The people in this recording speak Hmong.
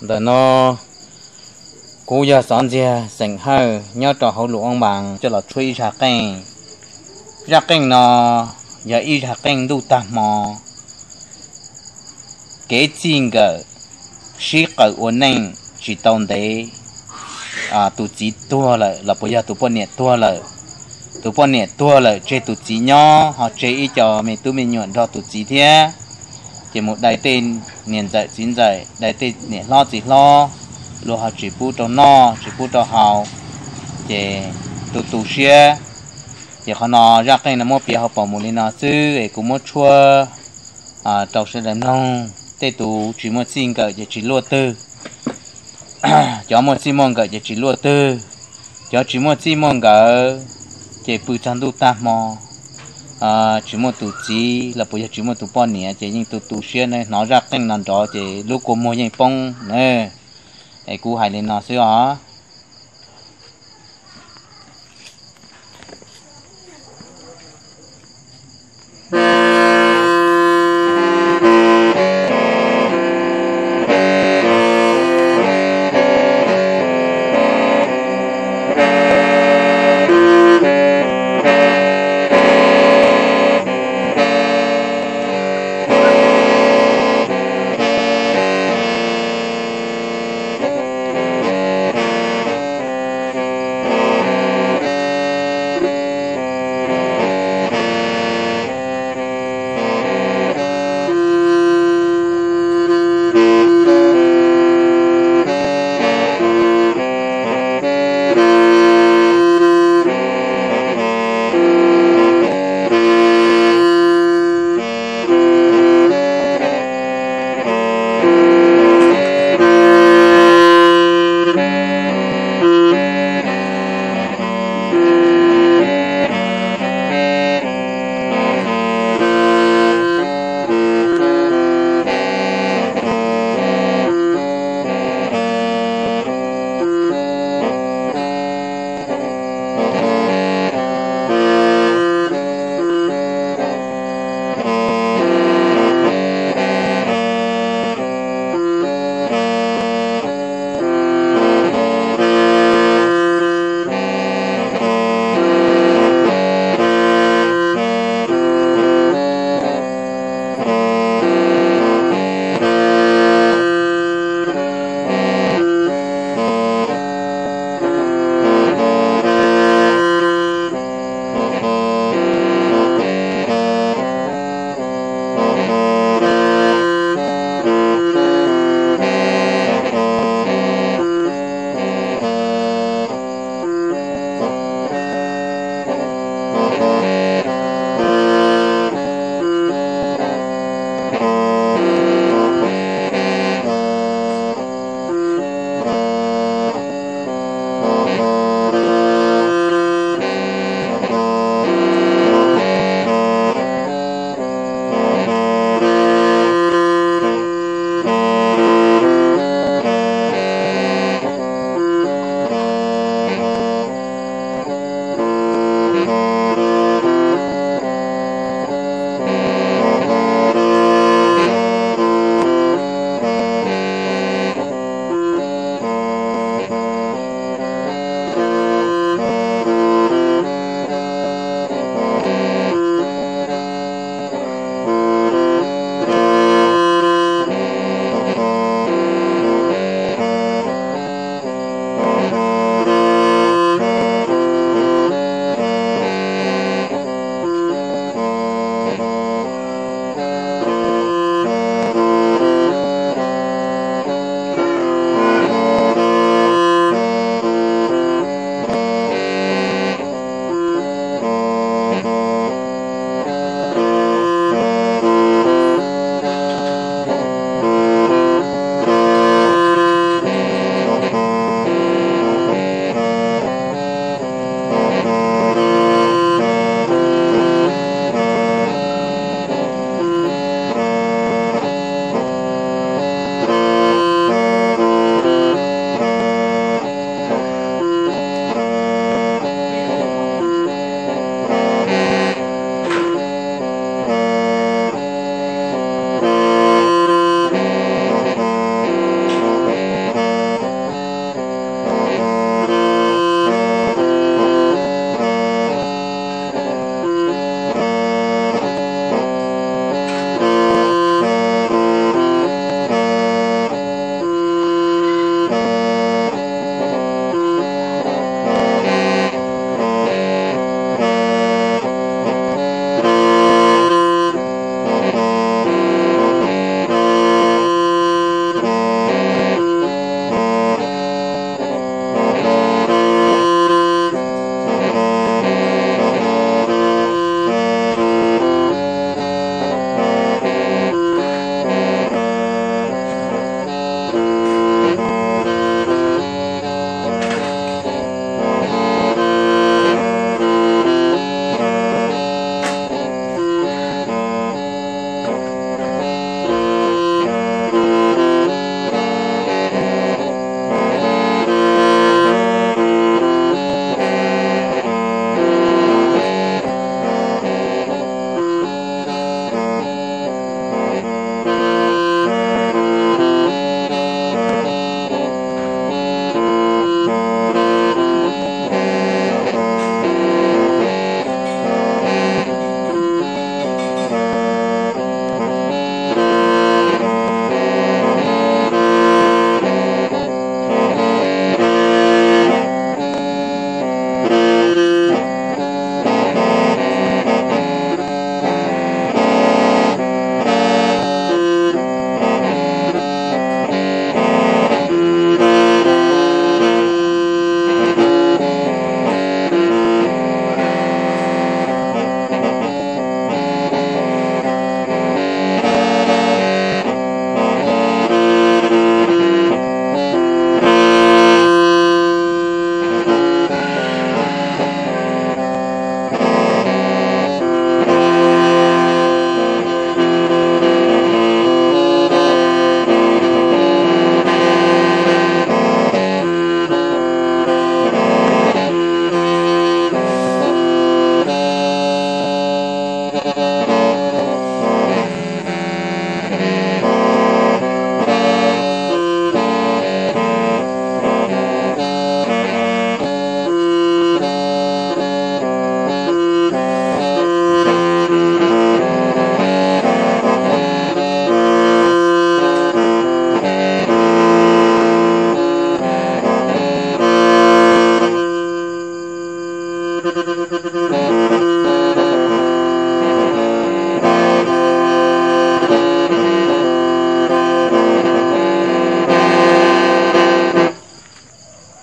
Ntawm no kuv yog Xov Ntxiag xeem Hawj nyob rau hauv Luam Vaj Npas coj los tshuab ib zaj qeej. Zaj qeej no yog ib zaj qeej ntuj tag hmo, kev txij nkawm sib qawm ua neej tsis tau ntev, tus txiv tuag lawm los puas yog tus poj niam tuag lawm. Tus poj niam tuag lawm tseg tus txiv nyob ho tseg ib co me tub me nyuam nrog tus txiv thiab. Ces mus dai tej niam ntxawm txiv ntxawm, dai tej niam hlob txiv hlob, luag ho tsis pub rau noj tsis pub rau haus, ces tu tu siab. Ces qhov no zaj qeej no muab piav hauv paus mus li no xwb es kuv muab tshuab rau sawv daws mloog. Tej tus tsis muaj txij nkawm ces tsis luaj twg, cov muaj txij muaj nkawm ces tsis luaj twg. Cov tsis muaj txij muaj nkawm ces pw txog ntuj tag hmo tsis muaj tus txiv los puas yog tsis muaj tus poj niam ces yeej tu tu siab ne. Hnov zaj qeej no nrov ces lub kua muag yeej poob na. Es kuv hais li no xwb os.